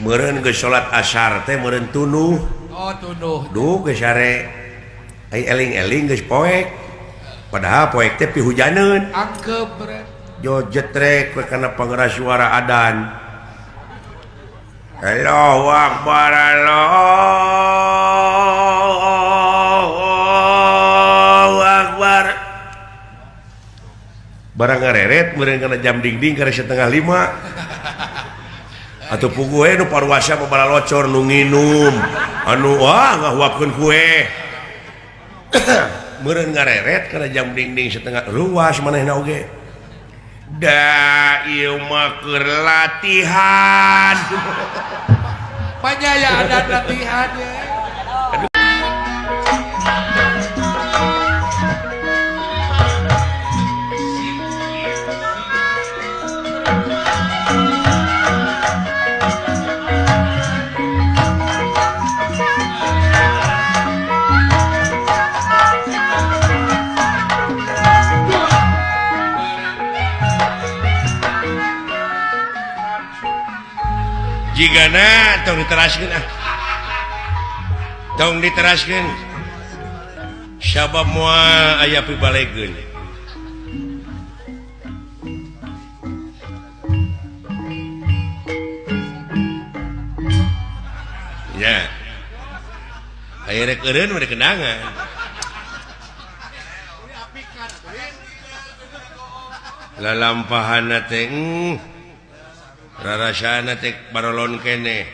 Meureun geus salat asar teh meureun tunduh. Oh, tunduh. Duh geus sare. Ai eling-eling geus poek. Padahal poek teh pihujaneun. Angkep meureun. Jo jetrek we kana pangeras suara adan. Allahu Akbar, Allahu Akbar. Barang ngareret meureun kana jam dingding kana 4:30. Atuh puguh we nu paruasa mah balalocor nu nginum. Anu wah ngahuapkeun kue. Meureun ngareret kana jam dingding setengah ruas manehna oge. Da ieu mah keur latihan. Panyaya ada latihan ya. Jigana tong diteraskeun ah. Tong diteraskeun. Sabab moal aya pibalegeun. Ya. Aya rek eureun mah kenangan. Lalampahanna teh rarasana teh barolon keneh.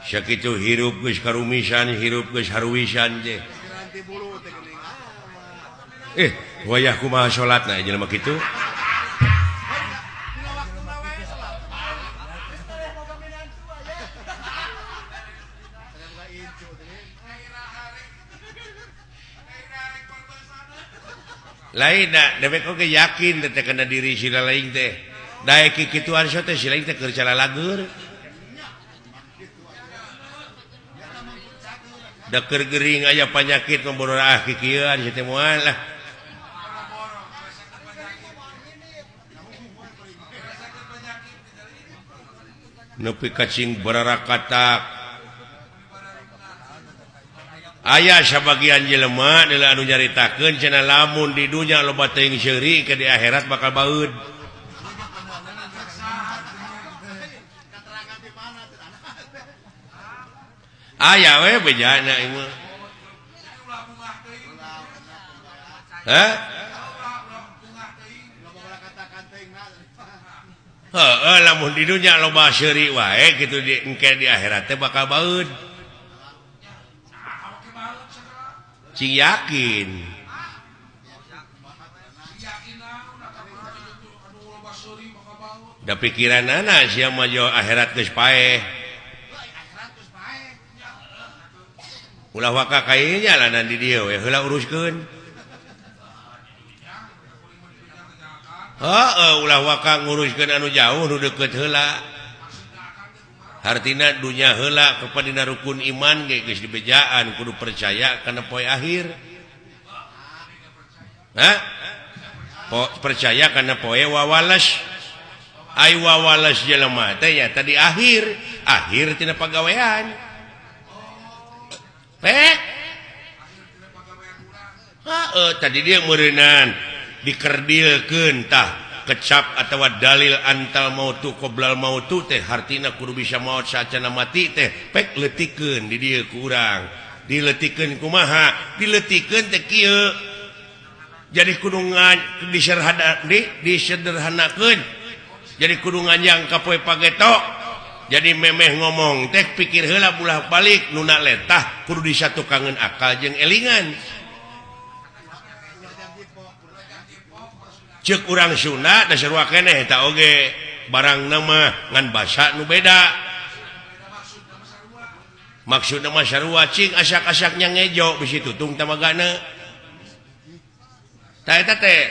Sakitu hirup geus karumisan, hirup geus haruwisan teh. Wayah kumaha salatna jelema kitu? Lain da dewek oge yakin teh kana diri sila lain teh. Daek kikituan so teh sila teh keur calalagur. Da keur gering aya panyakit memboror ah kikieuan si teh moal lah. Nepi ka cing bararakatak. Aya sabagian jelema deuleu anu nyaritakeun cenah lamun di dunya loba teuing seuri ke di akhirat bakal baeud. Aya we bejana ieu mah. Hah? Heeh, lamun di dunya loba seuri wae kitu di engke di akhirat teh bakal baeud. Cing yakin. Da pikiranana sia mah jo akhirat geus paeh. Ulah waka kae jalanan di dieu we heula uruskeun. Heeh, ulah waka nguruskeun anu jauh nu deukeut heula. Hartina dunya heula kepada rukun iman ge geus dibejaan kudu percaya kana poe akhir. Hah? Percaya kana poe wawales. Ai wawales jelema teh nya tadi akhir, akhir tina pagawean. Heeh, tadi dia meureunan dikerdilkeun tah kecap atawa dalil antal mautu qoblal mautu teh hartina kudu bisa maot saacana mati teh pek leutikeun di dieu ku urang. Dileutikeun kumaha? Dileutikeun teh kieu. Jadi kudu disederhanakeun. Jadi kudu nganjang ka poe pageto. Jadi memeh ngomong teh pikir heula bulah balik nuna letah kudu disatukangeun akal jeung elingan. Ceuk urang Sunda dasar wa keneh eta oge barang nama ngan basa nu beda. Maksudna mah sarua cing asak-asaknya ngejo bisi tutung tamagana. Tah eta teh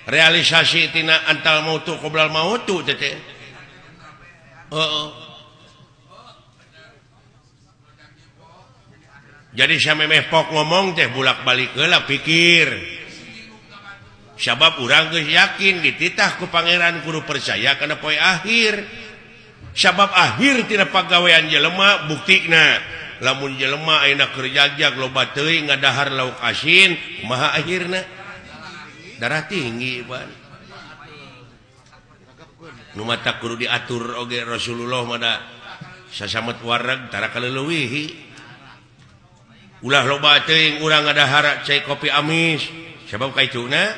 realisasi tina antal mautu qoblal mautu teh teh. Heeh. Jadi samemeh pok ngomong teh bulak-balik heula pikir. Sabab urang geus yakin dititah ku pangeran kudu percaya kana poe akhir. Sabab akhir tina pagawean jelema buktina lamun jelema ayeuna keur jagjag loba teuing ngadahar lauk asin kumaha akhirna darah tinggi pan. Nu mata kudu diatur oge Rasulullah mah da sasamet wareg tara kaleuwihi. Ulah loba teuing urang ngadahar cai kopi amis sabab kaituna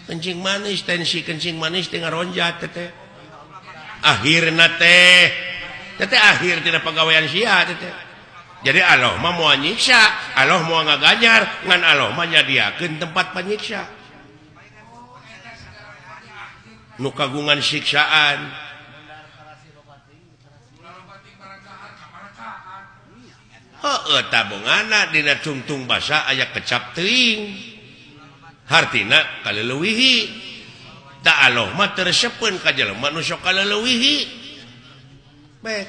kencing manis tensi kencing manis teh ngaronjat teh. Akhirna teh teh akhir tina pagawean sia teh. Jadi Allah mah moal nyiksa, Allah moal ngaganjar, ngan Allah mah nyadiakeun tempat panyiksa. Nu kagungan siksaan. Heueuh tabungana dina tungtung basa aya kecap teuing. Hartina kaleuwihi. Ta Allah mah teu resepeun ka jelema nu sok kaleuwihi. Baik.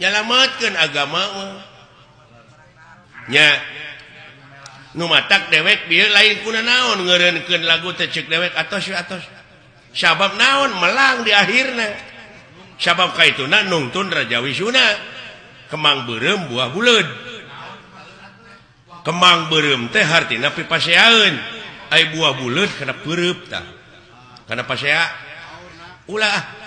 Nyalametkeun agama mah. Nya nu matak dewek bieu lain kuna naon ngeureunkeun lagu teh ceuk dewek atos we atos. Sabab naon melang di akhirna. Sabab kaituna nungtun Raja Wisuna. Kemang beureum buah buleud. Kemang beureum teh hartina pipaseaeun. Ai buah buleud kana peureub tah. Kana pasea ulah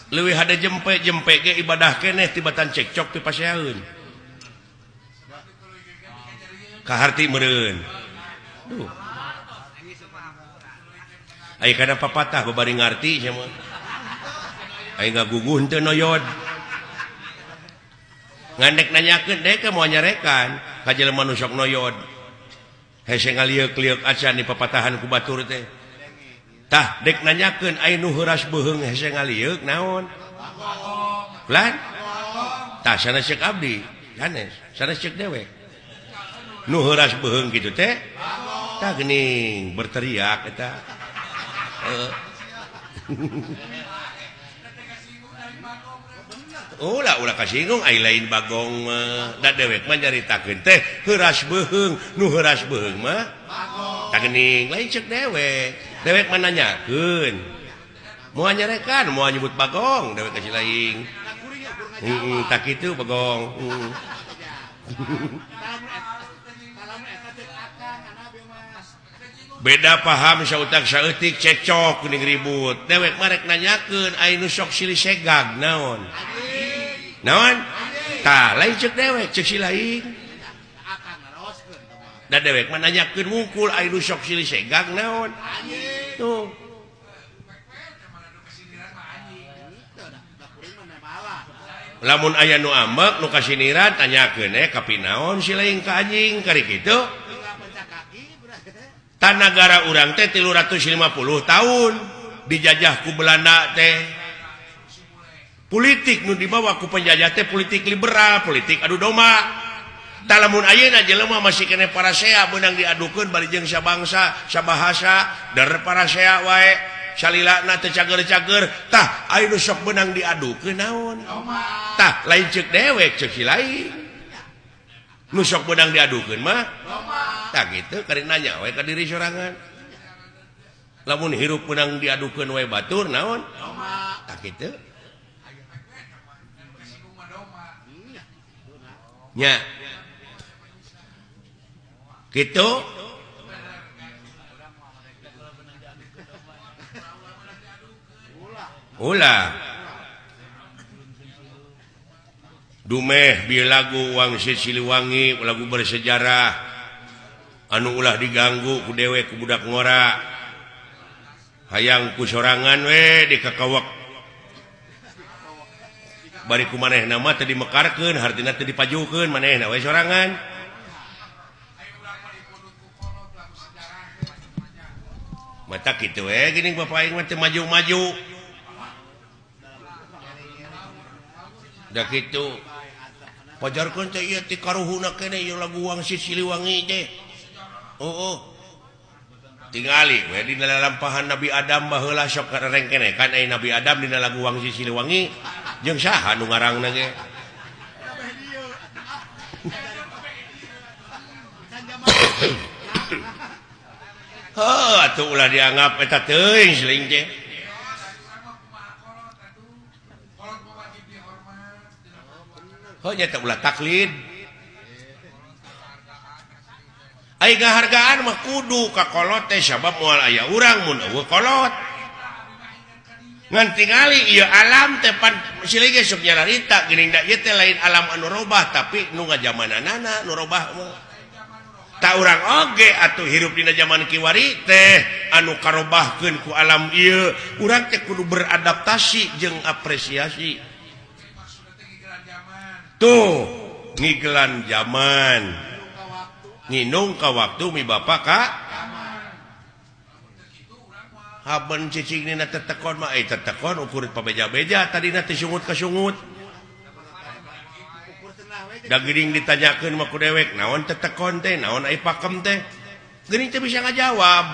leuwih hade jempe-jempe ge ibadah keneh tibatan cekcok pipaseaeun. Kaharti meureun. Duh. Ai kana papatah babari ngarti sia mah. Ai ngaguguh henteu noyod. Ngandek nanyakeun dek moal nyarekan ka jelema nu sok noyod. Hese ngalieuk-lieuk acan di papatahan ku batur teh. Tah dek nanyakeun ai nu heuras beuheung hese ngalieuk naon? Lan? Tah sanes ceuk abdi, sanes, sanes ceuk dewek. Nu heuras beuheung kitu teh tah geuning berteriak eta. Ulah ulah kasinggung ai lain bagong mah. Da dewek mah nyaritakeun teh heuras beuheung, nu heuras beuheung mah bagong. Tah geuning lain ceuk dewek. Dewek mah nanyakeun. Moal nyarekan, moal nyebut bagong, dewek kasih lain. Heeh, tah kitu bagong. Beda paham sautak saeutik cekcok kuning ribut. Dewek mah rek nanyakeun ai nu sok silih segag naon? Naon? Tah lain ceuk dewek, ceuk si lain. Da dewek mah nanyakeun wungkul ai nu sok silih segag naon? Tuh. Lamun aya nu ambek nu kasiniran tanyakeun kapinaon si lain ka anjing kari kitu. Tanagara urang teh 350 tahun dijajah ku Belanda teh. Politik nu dibawa ku penjajah teh politik liberal, politik adu domba. Tah lamun ayeuna jelema masih keneh parasea beunang diadukeun bari jeung sabangsa, sabahasa, der parasea wae, salilana teu cager-cager. Tah aya nu sok beunang diadukeun naon? Tah lain ceuk dewek, ceuk si lain. Nu sok beunang diadukeun mah tah kitu kari nanya we ka diri sorangan. Lamun hirup beunang diadukeun we batur naon? Tah kitu. Nya. Kitu. Ulah. Dumeh bi lagu Wangsit Siliwangi lagu bersejarah anu ulah diganggu ku dewek ku budak ngora hayang ku sorangan we dikakawak bari ku manehna mah teu dimekarkeun hartina teu dipajukeun manehna we sorangan. Mata kitu we geuning bapak aing mah teu maju-maju. Da kitu pajarkeun teh ieu ti karuhuna keneh ieu lagu Wangsit Siliwangi teh. Oh, tingali we dina lalampahan Nabi Adam baheula sok rengkene kan ai Nabi Adam dina lagu Wangsit Siliwangi jeung saha nu ngarangna ge. Heuh atuh ulah dianggap eta teuing siling teh. Heuh nya teh ulah taklid. Ai ngahargaan mah kudu ka kolot teh sabab moal aya urang mun eueuh kolot. Ngan tingali ieu alam teh pan siling ge sok nyararita geuning da ieu teh lain alam anu robah tapi nu ngajamananana nu robah mah. Tak urang oge atuh hirup dina zaman kiwari teh anu karobahkeun ku alam ieu urang teh kudu beradaptasi jeung apresiasi. Tuh ngigelan zaman nginung ka waktu mi bapa ka haben cicing dina tetekon mah tetekon ukur pabeja-beja tadina teh sungut ka sungut. Da geuning ditanyakeun mah ku dewek naon tetekon teh naon ai pakem teh geuning teh bisa ngajawab.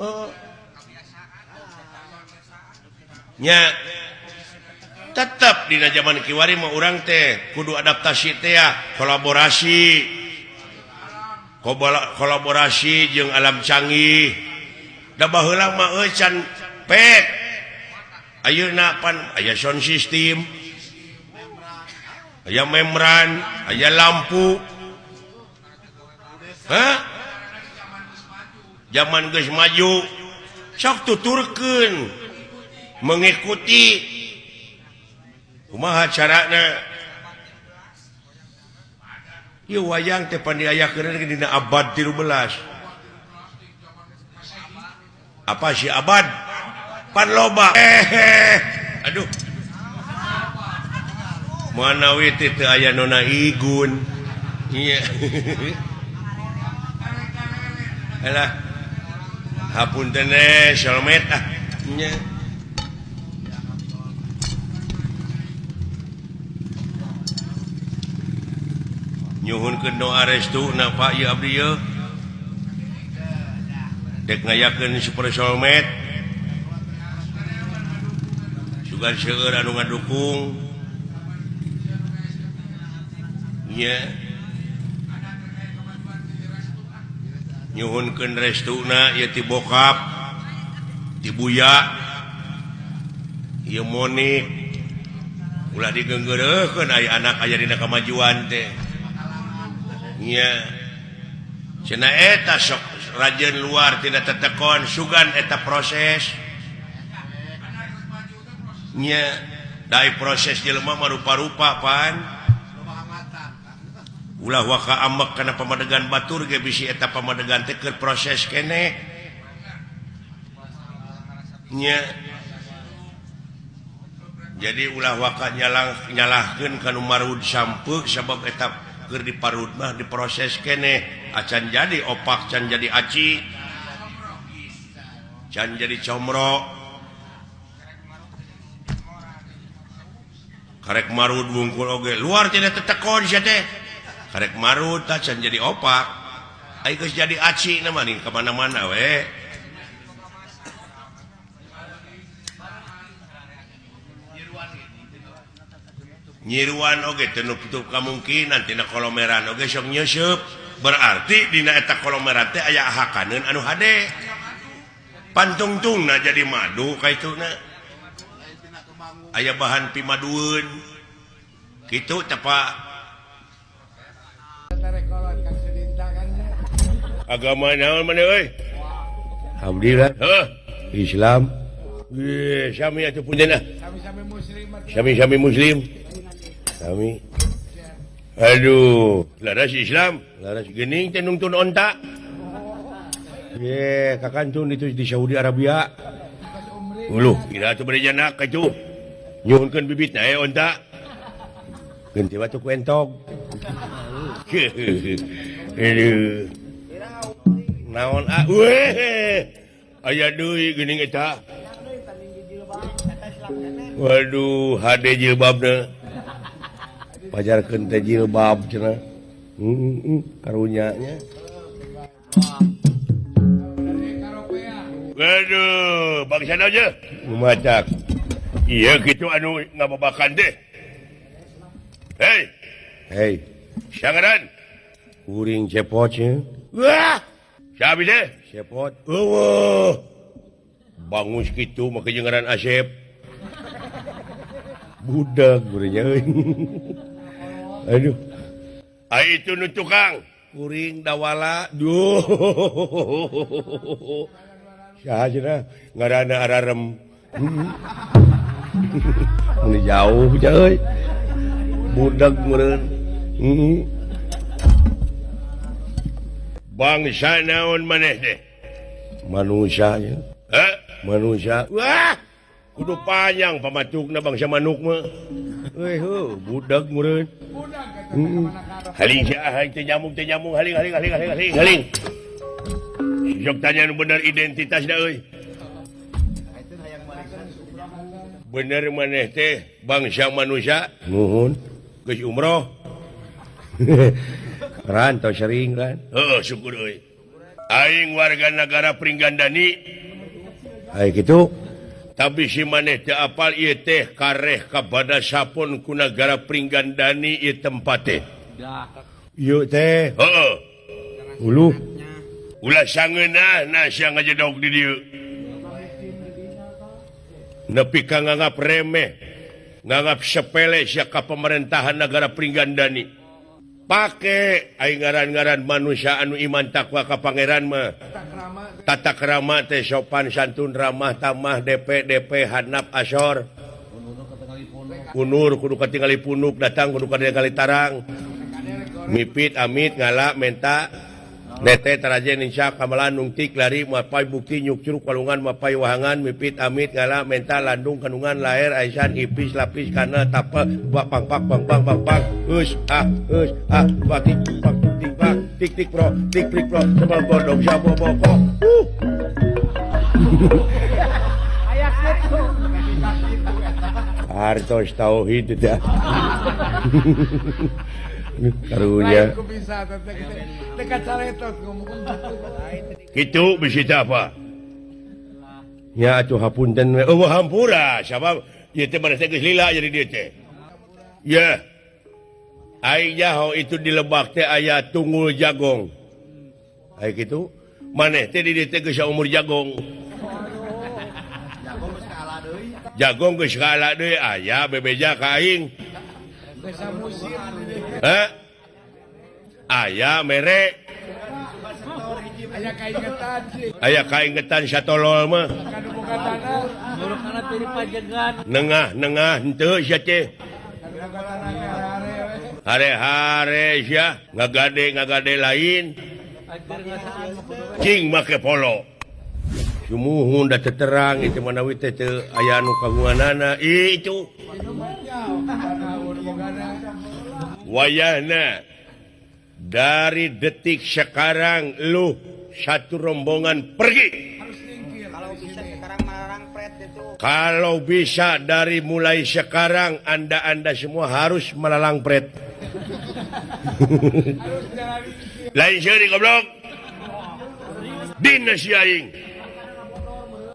Oh. Nya tetep dina zaman kiwari mah urang teh kudu adaptasi teh ya, kolaborasi. Kolaborasi jeung alam canggih. Da baheula mah euy can pek. Ayeuna pan aya sound system. Aya membran, aya lampu. Hah? Zaman geus maju, sok tuturkeun mengikuti kumaha carana. Ieu wayang teh pan diayakeun dina abad 13. Apa sih abad? Pan loba. Aduh. Manawi teh teu aya nona igun. Iya. Alah. Hapunten solmet ah. Nya. Nyuhunkeun doa restu na Pak ieu abdi ieu. Dek ngayakeun super solmet. Sugan seueur anu ngadukung. Nya. Nyuhunkeun restuna ieu ti bokap, ti buya, ieu Monik. Ulah digeunggeureuhkeun aya anak aya dina kamajuan teh. Nya. Cenah eta sok rajeun luar tina tetekon sugan eta proses. Nya, dai proses jelema mah rupa-rupa pan. Ulah waka amek kana pamadegan batur ge bisi eta pamadegan teh keur proses keneh. Nya. Jadi ulah waka nyalahkeun ka nu marud sampeuk sabab eta keur diparud mah diproses keneh acan jadi opak can jadi aci can jadi comro karek marud wungkul oge luar tidak tetekon sia teh karek marud tah can jadi opak ai geus jadi aci na mah ka mana-mana we. Nyiruan oge teu nutup kamungkinan tina kolomeran oge sok nyeuseub berarti dina eta kolomeran teh aya hakaneun anu hade pantungtungna jadi madu kaituna aya bahan pimadueun kitu teh Pak. Agama naon maneh euy? Alhamdulillah. Heuh, Islam. Ye, sami atuh punten ah. Sami-sami muslim. Sami-sami muslim. Sami. Aduh, laras Islam, laras geuning teh nungtun onta. Ye, kakantun itu di Saudi Arabia. Uluh, kira atuh bade janak kitu. Nyuhunkeun bibitna eh onta. Geun teh batu ku entog. Aduh. Naon ah? Weh. Aya deui geuning eta. Waduh, hade jilbabna. Pajarkeun teh jilbab cenah. Karunya nya. Waduh, bangsa aja. Macak. Iya kitu anu ngababakan teh. Hei. Hei. Sangaran. Kuring cepot nya. Wah. Siapa teh? Sepot. Eueuh. Bangus kitu make jeung ngaran Asep. Budak gurenya euy. Aduh. Ai itu nu tukang kuring dawala. Duh. Saha cenah ngaranna ararem. Ini jauh euy. Budak meureun. Bangsa naon maneh teh? Manusia nya. Heh? Manusia. Wah, kudu panjang pamatukna bangsa manuk mah. Euy heuh, budak meureun. Budak eta. Haling sia teh nyamuk haling haling haling haling haling haling. Sok tanya nu bener identitasna euy. Bener maneh teh bangsa manusia? Nuhun. Geus umroh. Ran tau sering kan? Heeh, syukur euy. Aing warga negara Pringgandani. Ai kitu. Tapi si maneh teu apal ieu teh kareh kabada sapun ku nagara Pringgandani ieu tempat teh. Ieu teh. Heeh. Uluh. Ulah sangeunahna sia ngajedog di dieu. Nepi ka nganggap remeh, nganggap sepele sia ka pemerintahan negara Pringgandani. Pake aing ngaran-ngaran manusia anu iman takwa ka pangeran mah. Tata krama teh sopan santun ramah tamah DP DP hanap asor. Unur kudu katingali punuk datang kudu katingali tarang. Mipit amit ngala menta nete taraje ninsya kamalan nungtik lari mapai bukti nyuk curug walungan mapai wahangan mipit amit ngala menta landung kandungan laher aisan ipis lapis kana tapa bak pang pak bang bang bang bang us ah batik pak tik pak tik tik pro tik prik pro sebal godong sabo boko hartos tauhid teh. Karunya. Kitu bisi apa? Ya atuh hapunten we. Eueuh hampura sabab ieu teh maneh teh geus lila jadi dieu teh. Ya. Aing nyaho itu di lebak teh aya tunggul jagong. Ai kitu maneh teh di dieu teh geus umur jagong. Jagong geus kaala deui aya bebeja ka aing. Heh? Aya mere aya kaingetan satolol mah nengah-nengah henteu sia teh hare-hare sia ngagade-ngagade lain cing make polo sumuhun da terang itu manawi teh teu aya anu kagunganana itu wayahna dari detik sekarang lu satu rombongan pergi. Kalau bisa dari mulai sekarang anda-anda semua harus melalang pret. Lain seuri goblok. Dina si aing.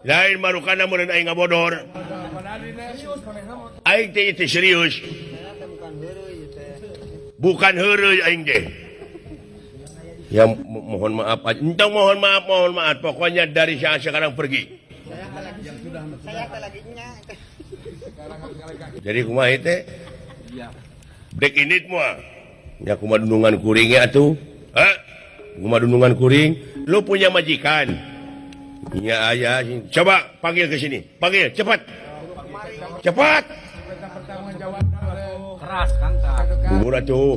Lain marukana meureun aing ngabodor. Aing teh itu serius. Bukan heureuy aing teh. Ya mohon maaf aja. Entong mohon maaf. Pokoknya dari saat sekarang pergi. Jadi kumaha teh? Dek indit moal. Ya kumaha dunungan kuring ya atuh. Hah? Kumaha dunungan kuring? Lu punya majikan. Ya aya. Coba panggil ke sini. Panggil cepat. Cepat. Keras Kang. Bubur atuh.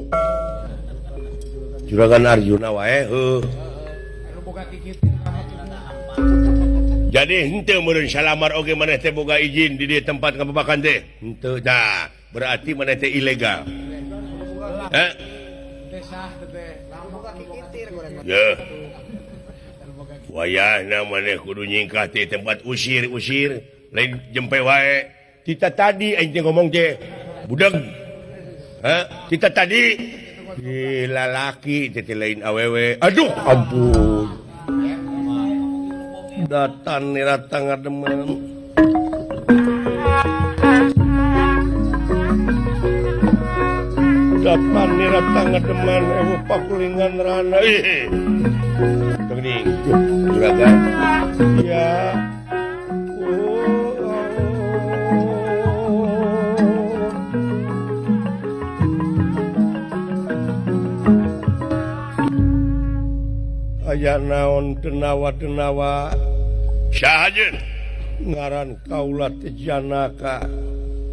Juragan Arjuna wae heuh. Jadi henteu meureun salamar oge maneh teh boga izin di dieu tempat ngababakan teh. Henteu dah, berarti maneh teh ilegal. Heh? Yeuh. Wayahna maneh kudu nyingkah ti tempat usir-usir, lain jempe wae. Kita tadi aing teh ngomong teh. Budeg. Heh? Kita tadi gila laki teh lain awewe. Aduh ampun. Datan nirata ngademen. Datan nirata ngademen ewu pakulingan rana. Ih. Tong geuning juragan ya. Aya naon denawa-denawa saha jeung ngaran kaula teh Janaka.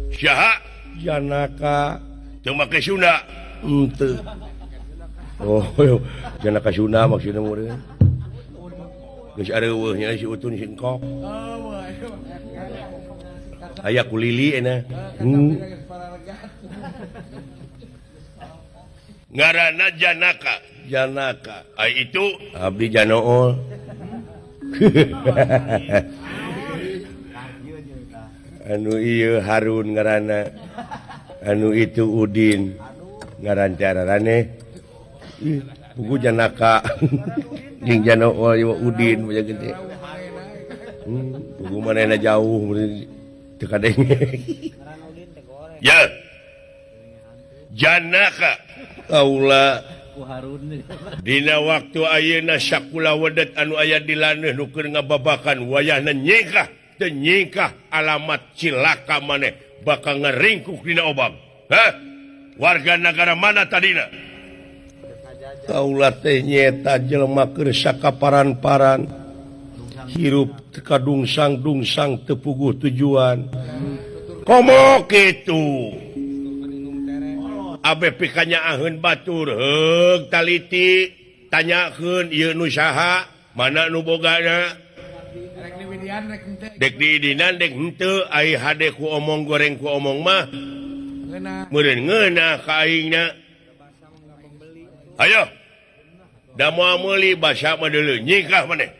Saha Janaka teu make Sunda henteu. Oh Janaka Sunda maksudna meureun geus areuweuh nya si Utun si Engkok aya kulili cenah. Ngaranna Janaka. Janaka ai itu abdi Janool. Anu ieu Harun ngaranna, anu itu Udin ngaran cararane buku Janaka jeung Janool ieu Udin banyak gede. Buku manehna jauh teu kadenge. Ya Janaka kaula dina waktu ayeuna sakula wedet anu aya di laneuh nu keur ngababakan wayahna nyingkah teu nyingkah alamat cilaka maneh bakal ngaringkuk dina obang. Hah? Warga negara mana tadina? Kaula teh nyaeta jelema keur sakaparan-paran hirup teu kadungsang-dungsang teu puguh tujuan. Komo kitu abe pikanya aheun batur heug taliti tanyakeun ieu nu saha mana nu bogana dek diidinan dek henteu ai hade ku omong goreng ku omong mah meureun ngeunah ka aingna. Ayo da moal meuli basa mah deuleu nyingkah maneh.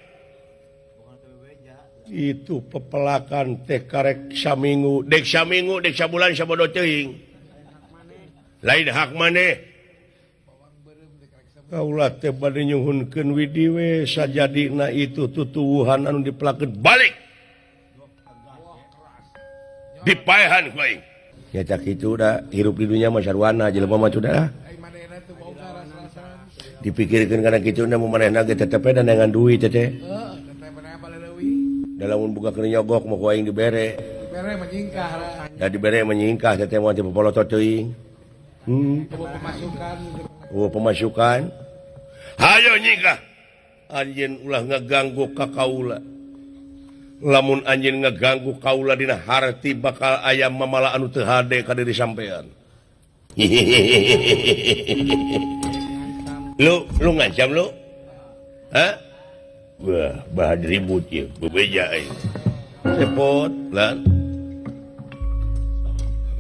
Itu pepelakan teh karek saminggu dek saminggu dek sabulan sabodo teuing lain hak maneh. Kaula teh bade nyuhunkeun widi we sajadina itu tutuwuhan anu dipelakeun balik dipaehan ku aing. Ya cak kitu da hirup di dunya mah sarwana jelema mah sudah dipikirkeun kana kitu na manehna ge tetep we dengan duit teh. Da lamun buka keur nyogok mah ku aing dibere. Dibere menyingkah. Da dibere menyingkah teh moal teh popolotot teuing. Pemasukan. Oh, pemasukan. Hayo nyingkah. Anjeun ulah ngaganggu ka kaula. Lamun anjeun ngaganggu kaula dina harti bakal aya mamala anu teu hade ka diri sampean. Lu lu ngancam lu? Hah? Wah, bahan ribut ieu, bebeja aing. Repot lan.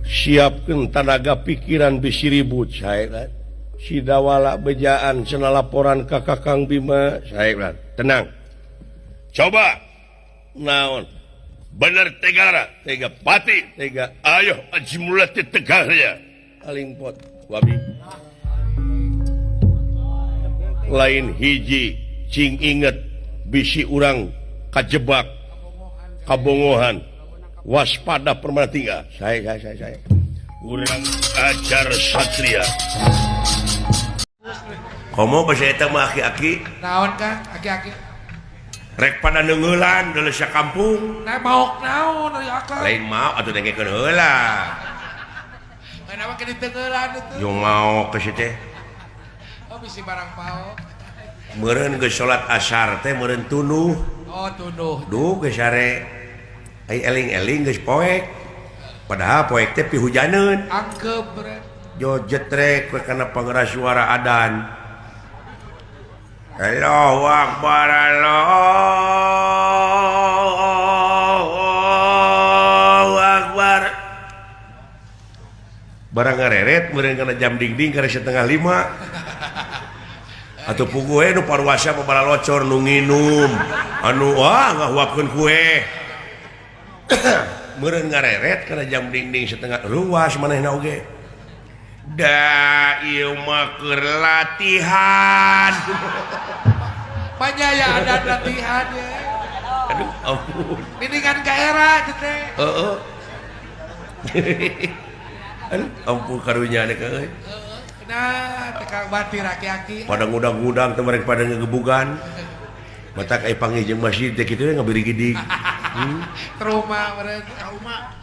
Siapkan tenaga pikiran bisi ribut saya sidawala bejaan cenah laporan ka Kakang Bima saya tenang coba naon bener tegara tega pati tega ayo aji mulat tegarnya alingpot wabi lain hiji cing inget bisi urang kajebak kabongohan waspada permana tinggal. Saya urang ajar satria. Komo basa eta mah aki-aki. Naon Kang aki-aki? Rek pada neungeulan deuleu sakampung. Nah maok naon ari akang? Lain maok atuh dengekeun heula. Kenapa ke diteungeulan itu? Yo maok ke si teh. Oh bisi barang paok. Meureun geus salat asar teh meureun tunduh. Oh tunduh. Duh geus sare. Ai eling-eling geus poek. Padahal poek teh pihujaneun. Angkep bre. Jo jetrek we kana pangeras suara adan. Allahu akbar Allahu akbar. Barang ngareret meureun kana jam dingding karek 4:30. Atuh puguh we nu paruasa mah balalocor nu nginum. Anu wah ngahuapkeun kue. Meureun ngareret kana jam dingding setengah ruas manehna oge. Da ieu mah keur latihan. Panyaya ada latihan ya. Aduh ampun. Mendingan ka era teh. Heeh. Aduh ampun karunya deh euy. Nah, teh batir aki-aki. Pada ngudang-ngudang teh mereka pada ngegebugan. Matak aya panggih jeung masjid teh kitu ngabirigidig. Trauma meureun trauma.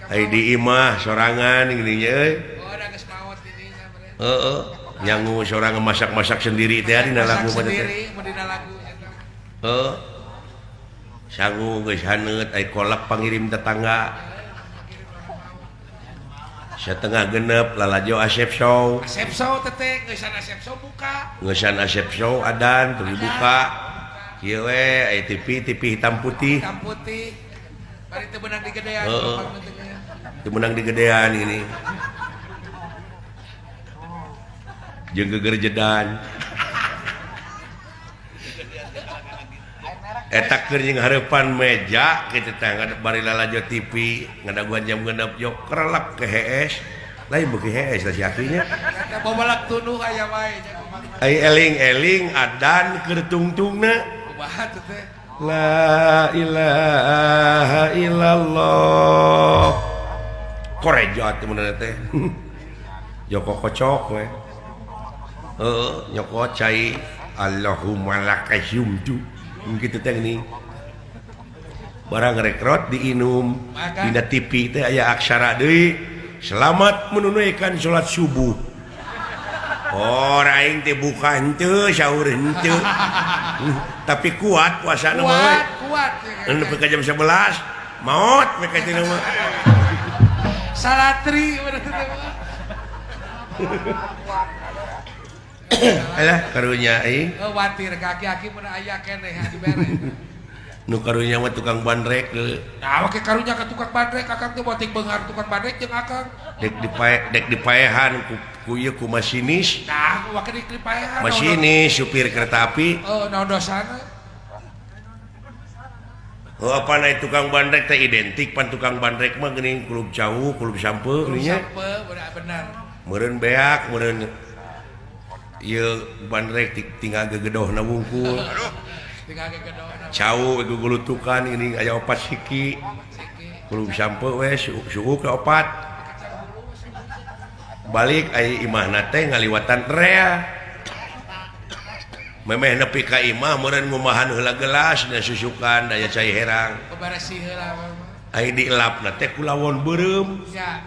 Ai di imah sorangan gini nya euy. Oh, da geus maot di dinya meureun. Heeh, nyangu sorangan masak-masak sendiri teh dina lagu mah teh. Dina lagu eta. Heeh. Sangu geus haneut ai kolak pangirim tetangga. Setengah genep lalajo Asep Show. Asep Show teh geusan Asep Show buka. Geusan Asep Show adan teu dibuka. Kieu we aya TV TV hitam putih. Hitam putih. Bari teu beunang digedean. Heeh. Teu meunang digedean ini. Jeung gegerjedan. Eta keur jeung hareupan meja kitu teh bari lalajo TV ngadaguan jam 6 jok kerelek ke hees. Lain beuki hees si akinya. Eta babalak tunduh aya wae. Ai eling-eling adan keur tungtungna. Kumaha teh teh? La ilaha illallah. Korejo teh mun teh. Joko kocok we. Heeh, nyokot cai Allahumma lakasumtu. Gitu teh geuning. Barang rekrot diinum dina TV teh aya aksara deui. Selamat menunaikan salat subuh. Oh, aing teh buka henteu, sahur henteu. Tapi kuat puasana mah we. Kuat, kuat. Nepi ka jam 11 maot we ka teh mah. Salatri bener teh mah. Alah karunya aing. Watir kaki-aki mun aya keneh dibere. Nu karunya mah tukang bandrek deui. Nah, make karunya ka tukang bandrek akang teh boting beunghar tukang bandrek jeung akang. Dek dipae dek dipaehan ku ieu ku masinis. Nah, wake dipaehan. Masinis supir kereta api. Oh, naon dosana? Oh, apa na tukang bandrek teh identik pan tukang bandrek mah geuning kulub jauh, kulub sampe geuning nya. Sampe bener. Meureun beak, meureun ieu bandrek tinggal gegedohna wungkul. Tinggal gegedohna. Cau gugulutukan geuning aya opat siki. Kulub sampe we suuk ka opat. Balik ai imahna teh ngaliwatan rea. Memeh nepi ka imah meureun ngumahan heula gelas da susukan daya cai herang. Beberesih heula. Ai dielapna teh ku lawon beureum. Ya.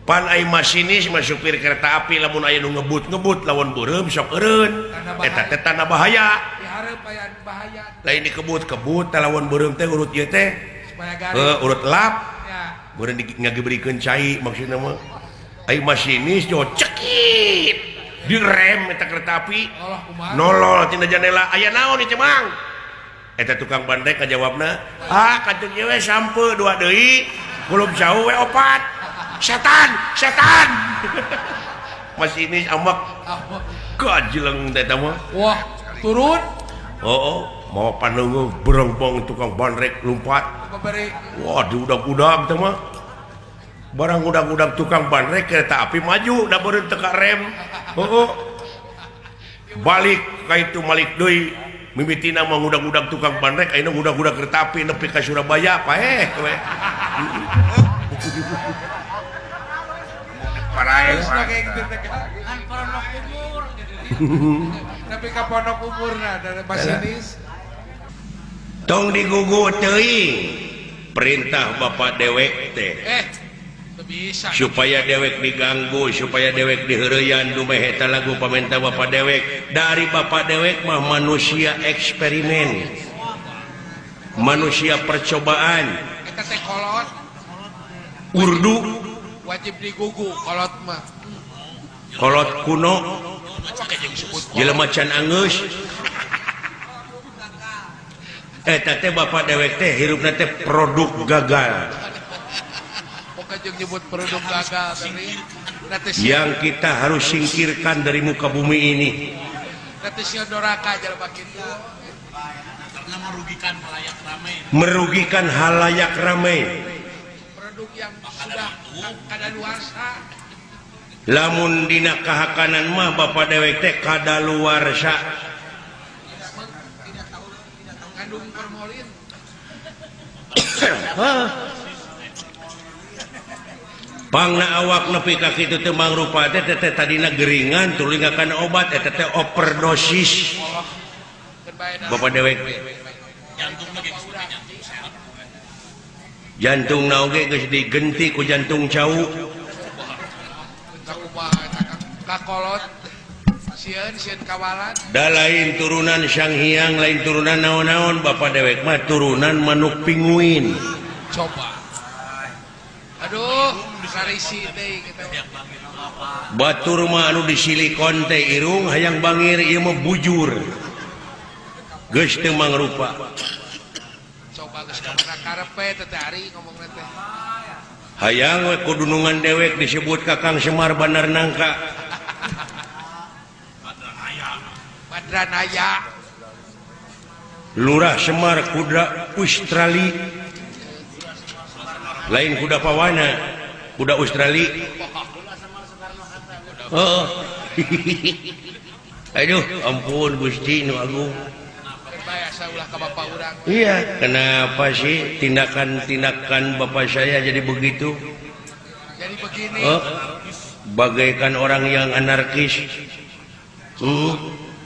Pan ai masinis mah supir kereta api lamun aya nu ngebut-ngebut lawon beureum sok eureun. Eta teh tanda bahaya. Dihareup aya bahaya. Lain dikebut-kebut teh lawon beureum teh urut ieu teh. Supaya garing. Urut lap. Ya. Meureun ngagebrikeun cai maksudna mah. Ai masinis jo cekit. Direm eta kereta api. Nolol tina jandela aya naon ieu Mang? Eta tukang bandrek ngajawabna, "Ah, kantun ieu we sampe dua deui, kulub jauh we opat." Setan, setan. Masinis amak. Gajleng teh eta mah. Wah, turun. Oh, mau panunggu berongbong tukang bandrek lompat. Wah, diudag-udag teh mah. Barang udag-udag tukang bandrek kereta api maju da beureun teu ka rem. Oh, balik ka itu malik deui. Mimitina mah ngudag-udag tukang bandrek ayeuna ngudag-udag kereta api nepi ka Surabaya paeh we. Paraes kayak gitu teh kan pondok umur. Tapi ka pondok umurna da masinis. Tong digugu teuing perintah bapak dewek teh. Bisa. Supaya dewek diganggu, supaya dewek diheureyan dumeh eta lagu pamenta bapak dewek. Dari bapak dewek mah manusia eksperimen. Manusia percobaan. Eta teh kolot. Urdu wajib digugu kolot mah. Kolot kuno. Jelema can angeus. Eta teh bapak dewek teh hirupna teh produk gagal. Nyebut produk gagal yang kita harus singkirkan dari muka bumi ini. Merugikan halayak ramai. Produk yang sudah kadaluarsa. Lamun dina kahakanan mah bapak dewek teh kadaluarsa. Kandung formalin. Pangna awak nepi ka kitu teu mangrupa teh teh tadina geringan tuluy ngakan obat eta teh overdosis. Bapak dewek jantung na oge geus digenti ku jantung cau. Kakolot sieun sieun kawalan. Da lain turunan Sang Hyang, lain turunan naon-naon, bapak dewek mah turunan manuk pinguin. Coba. Aduh, sarisi teh kita. Batur mah anu disilikon teh irung hayang bangir ieu mah bujur. Geus teu mangrupa. Coba geus ka mana karepe teh ari ngomongna teh. Hayang we kudunungan dewek disebut Kakang Semar Bandar Nangka. Badranaya. Lurah Semar kuda Australia. Lain kuda pawana, kuda Australia. Oh. Aduh, ampun Gusti nu agung. Iya, kenapa sih tindakan-tindakan bapak saya jadi begitu? Jadi begini. Oh, bagaikan orang yang anarkis.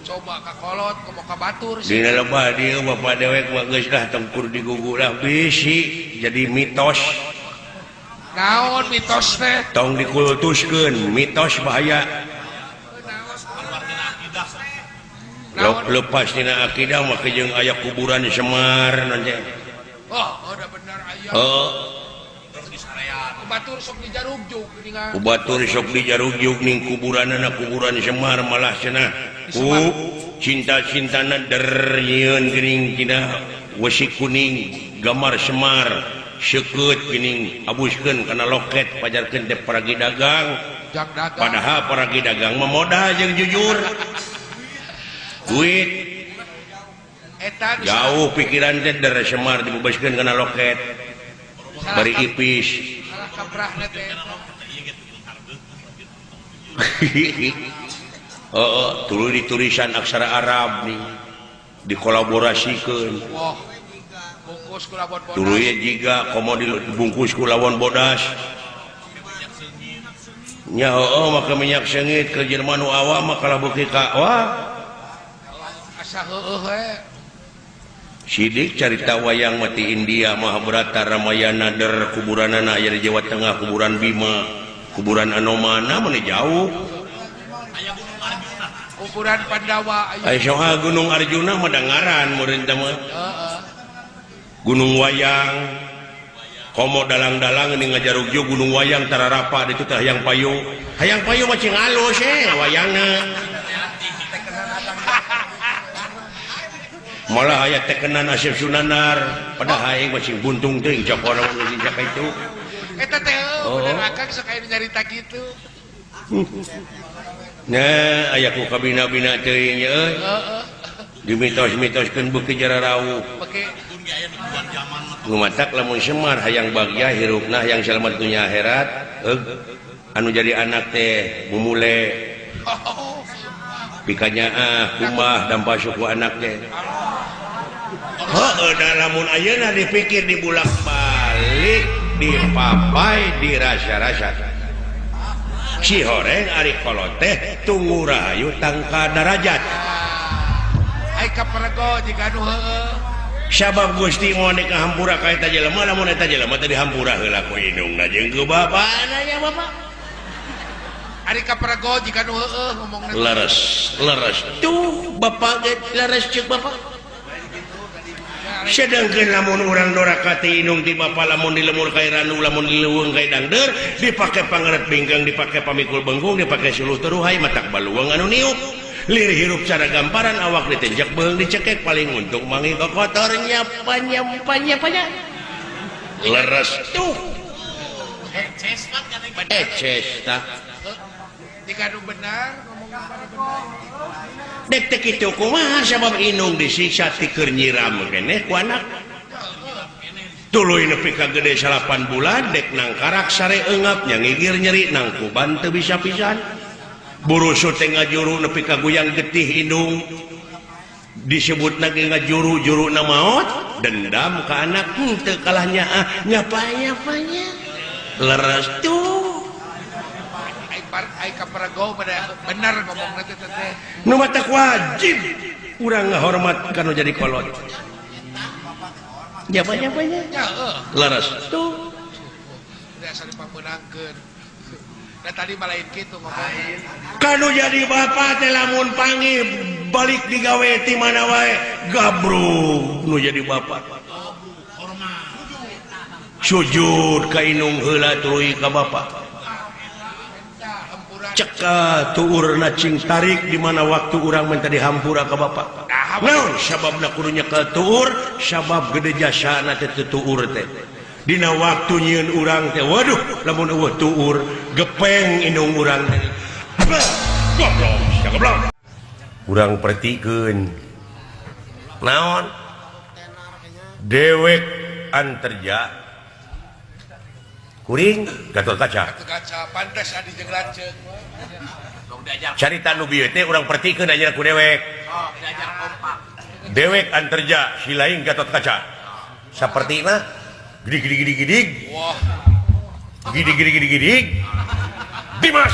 Coba ka kolot, komo ka batur. Dina lebah dieu bapak dewek mah geus lah tengkur digugu lah bisi jadi mitos. Naon mitos teh? Tong dikultuskeun, mitos bahaya. Lepas tina akidah mah jeung aya kuburan Semar nanti. Oh, udah bener aya. Oh. Batur sok dijarugjug geuningan. Batur sok dijarugjug ning kuburanana kuburan Semar malah cenah. Ku cinta-cintana der nyieun geuning tina wesi kuning gambar Semar seukeut geuning abuskeun kana loket pajarkeun teh paragi dagang. Padahal paragi dagang mah modal jeung jujur. Duit jauh pikiran teh der Semar dibebaskeun kana loket bari ipis. Oh, tuluy ditulisan aksara Arab nih dikolaborasikeun. Tuluy jiga komo dibungkus ku lawan bodas. Nya heueuh make minyak seungit ke jelema nu awam mah kalah beuki ka wah. Asa heueuh we. Sidik carita wayang mati India Mahabharata Ramayana der kuburanana aya di Jawa Tengah kuburan Bima kuburan Anomana mana jauh kuburan Pandawa aya soal Gunung Arjuna mah dangaran meureun teh mah Gunung Wayang komo dalang-dalang ini ngajarugjo Gunung Wayang tararapa ditu teh hayang payu hayang payu mah cing alus wayangna malah aya tekenan Asep Sunanar padahal aing masih buntung teuing cok orang geus cak itu eta teh bener akang sok aya nyarita kitu nah aya ku kabina-bina teuing nya euy heeh dimitos-mitoskeun beuki jararauh beuki gumatak lamun Semar hayang bagya hirupna hayang selamat dunya akhirat anu jadi anak teh mumule pikanya ah kumbah dampa suku anak teh. Heeh, da lamun ayeuna dipikir dibulak-balik, dipapai, dirasa-rasa. Si horeng ari kolot teh tunggu rahayu tangka darajat. Ai kaperego jiga nu heueuh. Sabab Gusti moal dikahampura ka eta jelema lamun eta jelema teh dihampura heula ku indungna jeung ku bapana nya bapak. Ari kaperego jiga nu heueuh ngomongna. Leres, leres. Tuh bapak ge leres ceuk bapak. Sedangkan lamun urang doraka ti indung ti bapa lamun di lemur ka randu lamun di leuweung ka dangdeur dipake pangeret bingkang dipake pamikul bengkung dipake suluh teruhai matak baluang anu niup lir hirup cara gamparan awak ditenjak beung dicekek paling untung mangi kotor nyapa nyapa nyapa leres tuh eces tah jika nu benar dek teh kitu kumaha sabab indung disiksa ti keur nyiram keneh ku anak tuluy nepi ka gede 8 bulan dek nangkarak sare eungap nya ngigir nyeri nangkuban teu bisa pisan burusut teh ngajuru nepi ka guyang getih indung disebutna ge ngajuru juruna maot dendam ka anak teu kalah nyaah nyapa-nyapanya leres tuh. Ai ka perego bener ngomongna teh teh. Nu matak wajib urang ngahormat ka nu jadi kolot. Jaba-jabanya. Laras tuh. Biasa dipameunangkeun. Da tadi mah lain kitu ngomong. Kanu jadi bapak teh lamun panggih balik digawe ti mana wae gabrug nu jadi bapak. Sujud ka inung heula tuluy ka bapak. Ceka tuurna cing tarik di mana waktu urang minta dihampura ka bapak. Naon sababna kudu nyekel tuur? Sabab gede jasana teh teu tuur teh. Dina waktu nyieun urang teh waduh lamun eueuh tuur gepeng indung urang teh. Goblok, sia goblok. Urang pertikeun. Naon? Dewek anterja kuring Gatot Kaca. Gatot Kaca pantes adi jeung lanceuk. Carita nu bieu teh urang pertikeun aja ku dewek. Oh, diajar kompak. Dewek anterja si lain Gatot Kaca. Sapertina gedig gedig gedig gedig. Wah. Gedig gedig gedig gedig. Dimas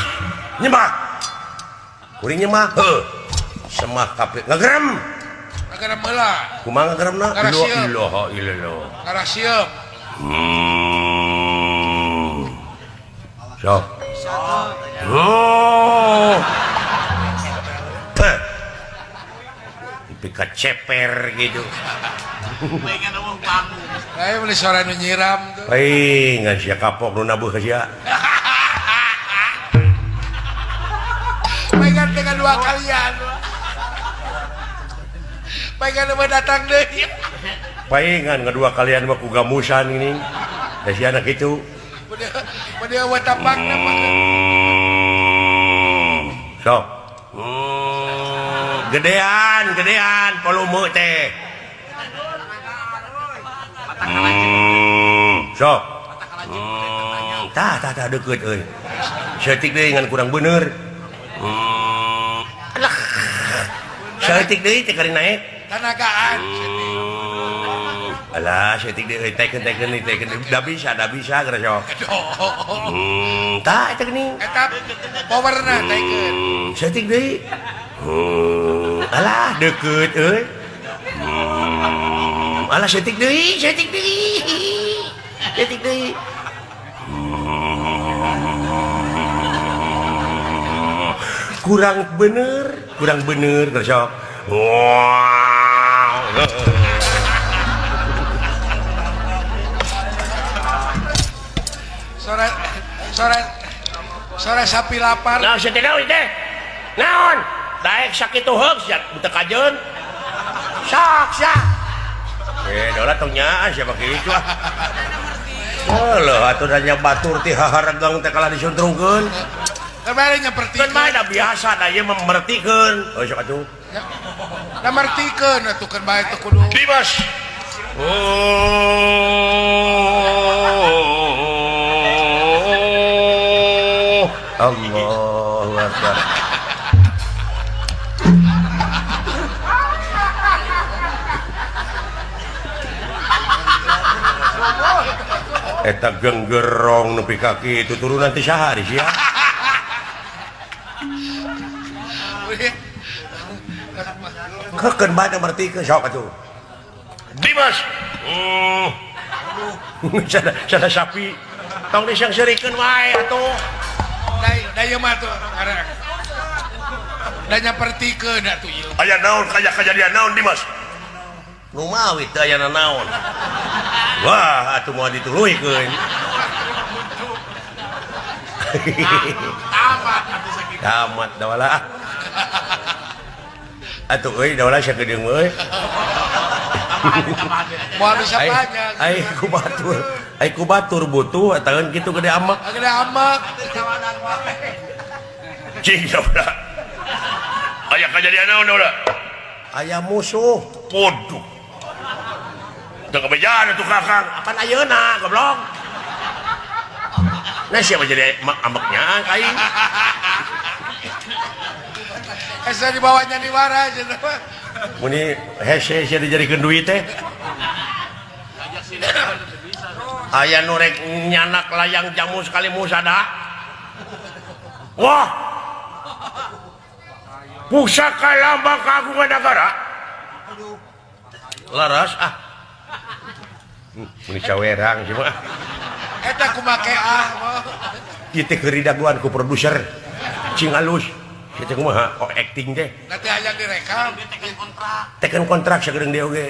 nyembah. Kuring nyembah. Heuh. Semah kabeh ngagerem. Ngagerem heula. Kumaha ngageremna? La ilaha illallah. Ngarasieum. Sok. Oh. Pika ceper gitu. Ayo beli suara nu nyiram tuh. Hei, ngan sia kapok nu nabuh ka sia. Pengen dengan dua kalian. Pengen nu datang deui. Paingan kedua kalian mah ku gamusan ini. Da sia anak kitu. Bade eueuh tapakna mah. Sok. Gedean, gedean volume teh. Sok. Tah tah tah deukeut euy. Saeutik deui ngan kurang bener. Alah. Saeutik deui teh kari naik. Tanagaan. Alah, saeutik deui taikeun taikeun taikeun da bisa geura sok. Tah eta geuning. Eta powerna taikeun. Saeutik deui. Alah deukeut euy. Alah saeutik deui, saeutik deui. Saeutik deui. Kurang bener geura sok. Wow. Sore sore sore sapi lapar. Naon sia teh naon teh? Naon? Daek sakitu heug sia teu kajeun. Sok sia. Dola tong nyaan sia mah kitu ah. Heuh atuh da nya batur ti haharegang teh kalah disuntrungkeun. Teh bae nya pertikeun. Kan bae da biasa da ieu mah mertikeun. Heuh sok atuh. Da mertikeun atuh keun bae teh kudu. Dimas. Oh. Allahu Akbar. Eta genggerong nepi ka kitu turunan ti saha di sia. Kekeun bae teh mertikeun sok atuh. Dimas. Sada sapi. Tong disangseurikeun wae atuh. Da ieu mah atuh da nya pertikeun atuh ieu. Aya naon kaya kajadian naon Dimas? Nu mawi teu aya naon. Wah, atuh moal dituluykeun. Tamat atuh sakitu. Tamat dawala. Atuh euy dawala sakedeung euy. Moal bisa banyak. Ai ku batur. Ai ku batur butuh ataun kitu gede amak. Gede amak. Cing dawala. Aya kajadian naon dawala? Aya musuh. Waduh. Teu kabejaan atuh kakang. Apan ayeuna goblok. Nah siapa jadi ambeknya aing. Hese dibawanya di wara cenah. Muni hese sia dijadikeun duit teh. Aya nu rek nyanak layang jamu sekali musada. Wah. Pusaka lambang kagungan negara. Laras ah. Mun cawerang sih mah. Eta kumake ah. Ieu teh keur daguan ku produser. Cing alus. Kitu kumaha oh acting teh. Nanti hayang direkam teken kontrak sagedeung deui oge.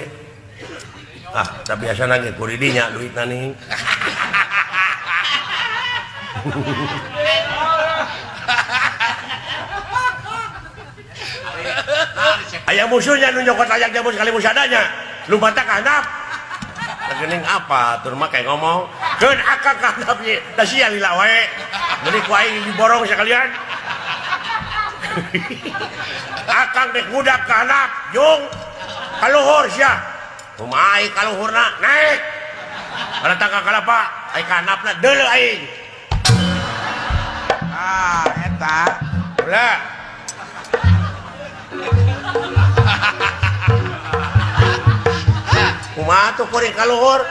Ah, da biasana ge ku di dinya duitna nih. Aya musuhnya nu nyokot layang jamu sekali musadanya. Lumpat ka handap. Gening apa tur mah kayak ngomong. Keun akang ka handap ye, da sia lila wae. Meuni ku aing diborong sekalian. Akang dek budak ka handap, jung. Kaluhur sia. Kumaha aing kaluhurna? Naik. Kana tangka kalapa, aing ka handapna deuleu aing. Ah, eta. Ulah. Kumaha tuh kuring kaluhur?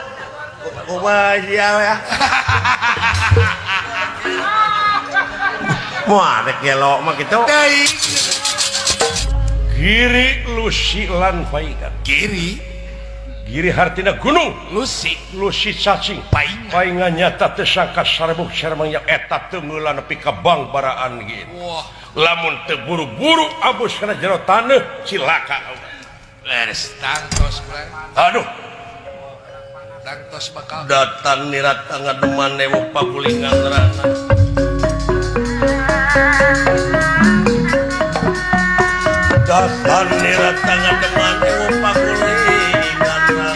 Kumaha sia ya? Moal rek gelo mah kitu. Giri Lusi lan Paikan. Giri. Giri hartina gunung. Lusi. Lusi cacing. Paingan. Paingan nyata teu sangka sarebuk saremangnya eta teungeula nepi ka bangbaraan gitu. Wah. Lamun teu buru-buru abus kana jero taneuh cilaka. Beres tangtos kula. Aduh. Tangtos bakal datang nirat ngademan ewu pagulingan rana. Datang nirat ngademan ewu pagulingan rana.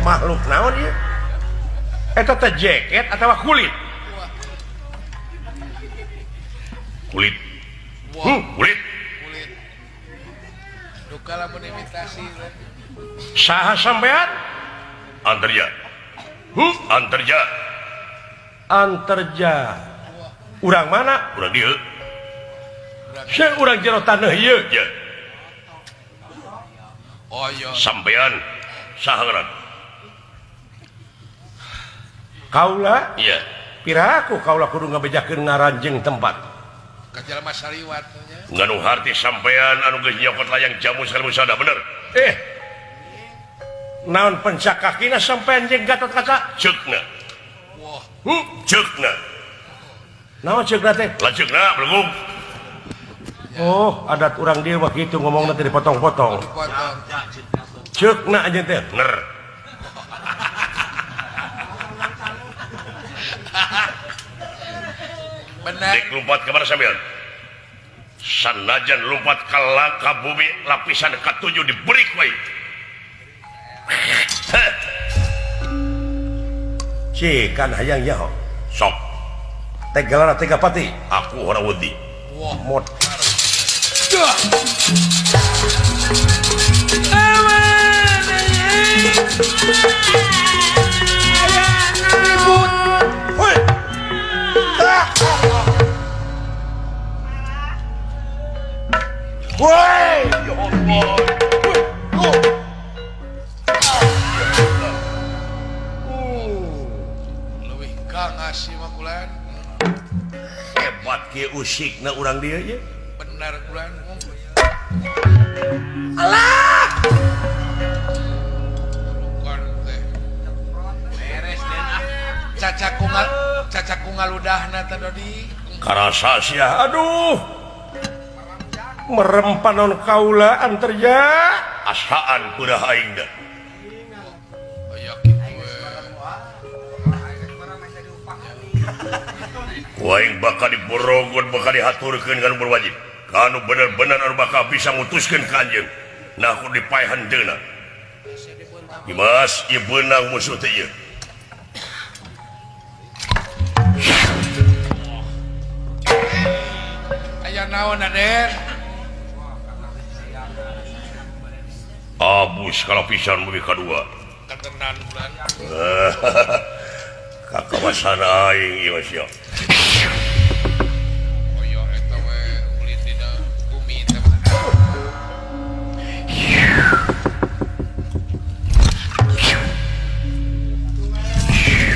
Makhluk naon ieu? Eta teh jaket atawa kulit? Kulit. Kulit. Kulit. Duka lamun imitasi. Saha sampean? Antarja. Antarja. Antarja. Urang mana? Urang dieu. Saya urang jero taneuh ieu. Ya. Oh iya. Sampean saha ngaran? Kaula? Iya. Piraku kaula kudu ngabejakeun ngaran jeung tempat. Ka jalma saliwat nya. Nganu harti sampean anu geus nyokot layang jamu sarmusada bener. Naon pencak kakina sampean jeung Gatotkaca? Ceukna. Wah. Ceukna. Naon ceukna teh? Lanceukna belum. Oh, adat urang dieu mah kitu ngomongna teh dipotong-potong. Dipotong. Ceukna aja teh. Bener. Benar. Dek lompat ke mana sampean? Sanajan lompat ke langkah bumi lapisan ke-7 diberi wae. Cikan hayang nyaho. Sok. Tegalara Tegapati, aku ora wedi. Wah, mod. Ribut. Woi. Woi, ya Allah. Leuwih ka ngasih mah kulan. Hebat kieu usikna urang dieu ye. Benar kulan. Alah. Rukon teh. Beres den ah. Cacaku ngaludahna teh Dodi. Karasa sia. Aduh. Merem panon kaula antarja asaan purah aing da. Aya kitu we. Ku aing bakal diborogon bakal dihaturkeun kana berwajib. Kanu bener-bener anu bakal bisa mutuskeun ka anjeun. Nah kudu dipaehan deuna. Dimas ieu beunang musuh teh ieu. Aya naon Aden? Abus kalau pisan bumi kadua. Katenan bulan. Ka kawasan aing ieu sia.